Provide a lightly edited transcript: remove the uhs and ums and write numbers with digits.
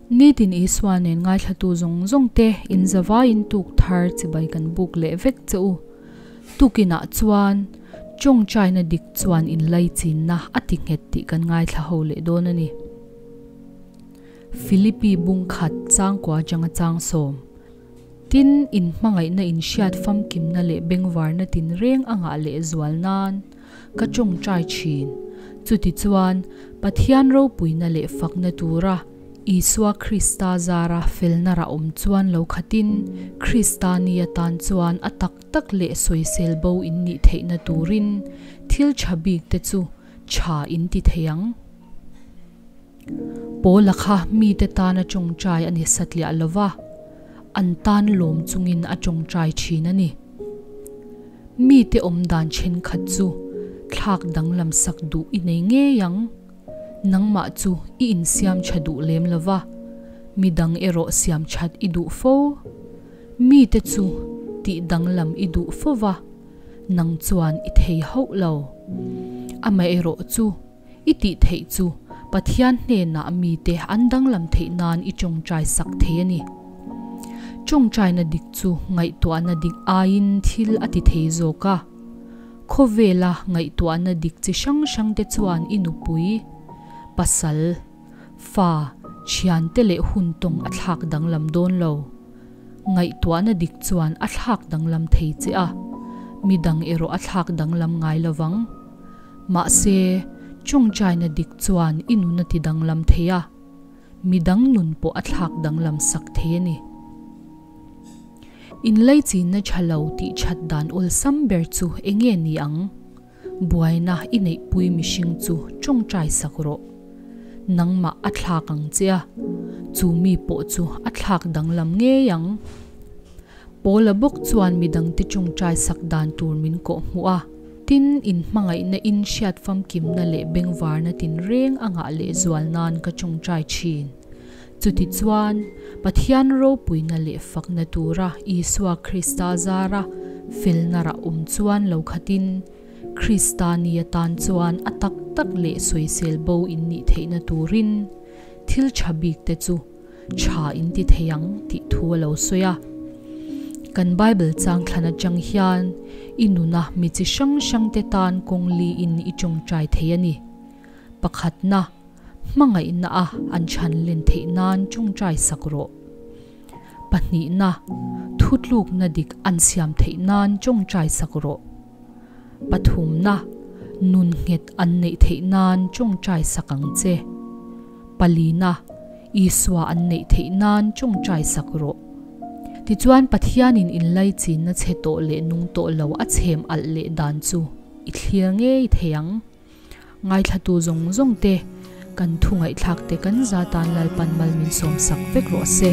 Nitin Isua nen ngaithlatu zawng zawng te in zavaiin tuk thar chibai kan buk leh vek che u. Tukinah chuan tawngtaina dik chuan inlaichinna a ti nghet tih kan ngaithla ho leh dawn a ni. Philippi bung khat changkua atanga chang sawm. Tin, in hmangaihna in hriat famkimna leh bengvarna tinreng a ngah leh zual nan ka tawngtai thin. Chutichuan, Pathian ropuina leh fakna tura Isua Krista zara felna rah awm chuan lo khatin Krista ni atan chuan a tak tak leh sawisel bo in nih theihna turin thil tha bik te chu tha in ti thei ang. Paula kha mite tana tawngtai a ni satliah lo va, an tan lawm chungin a tawngtai thin a ni. Mite awm dan thenkhat chu thlak danglam sak duh i nei ngei ang. Nangmah chu i insiam tha duh lem lo va, midang erawh siam that i duh fo. Mite chu tih danglam i duh fo va, nang chuan i thei hauh lo. Amaherawh chu i tih theih chu Pathian hnenah mite an danglam theih nan i tawngtai sak thei a ni. Tawngtaina dik chu ngaihtuahna dik aiin thil a ti thei zawk a. Khawvela ngaihtuahna dik chi hrang hrangte chuan i nupui, pasal, fa, thiante leh hun tawng a thlak danglam dawn lo. Ngaihtuahna dik chuan a thlak danglam thei che a, midang erawh a thlak danglam ngai lovang. Mahse, tawngtaina dik chuan i nun a ti danglam thei a, midang nun pawh a thlak danglam sak thei a ni. Inlaichinna tha lo tih that dan awlsam ber chu enge ni ang? Buaina i neihpui mihring chu tawngtai sak rawh. Nangmah a thlak ang che a, chu mi pawh chu a thlak danglam ngei ang. Paula bawk chuan midangte tawngtai sak dan tur min kawh hmuh a, tin in hmangaihna in hriat famkimna leh bengvarna tinreng a ngah lehzual nan ka tawngtai thin. Chutichuan, Pathian ropuina leh fakna tura Isua Krista zara felna rah awm chuan lo khatin, Krista ni atan chuan a tak tak leh sawisel bo in nih theihna turin thil tha bik te chu tha in ti thei ang tih thu a lo sawi a. Kan Bible chang thlan atang hian i nuna mi chi hrang hrang te tan kawng li in i tawngtai thei a ni. Pakhatna. Hmangaihna a an chhan len theih nan tawngtai sak rawh. Pahnihna, Thutlukna dik an siam theih nan tawngtai sak rawh. Pathumna, Nun nghet an neih theih nan tawngtai sak ang che. Palina, Isua an neih theih nan tawngtai sak rawh. Tichuan Pathianin inlaichinna chhe tawh leh nung tawh lo a chhem alh leh dan chu i thlir ngei thei ang. Ngaithlatu zawng zawng te, kan thu ngaihthlak te kan za tan Lalpan mal min sawm sak vek rawh se.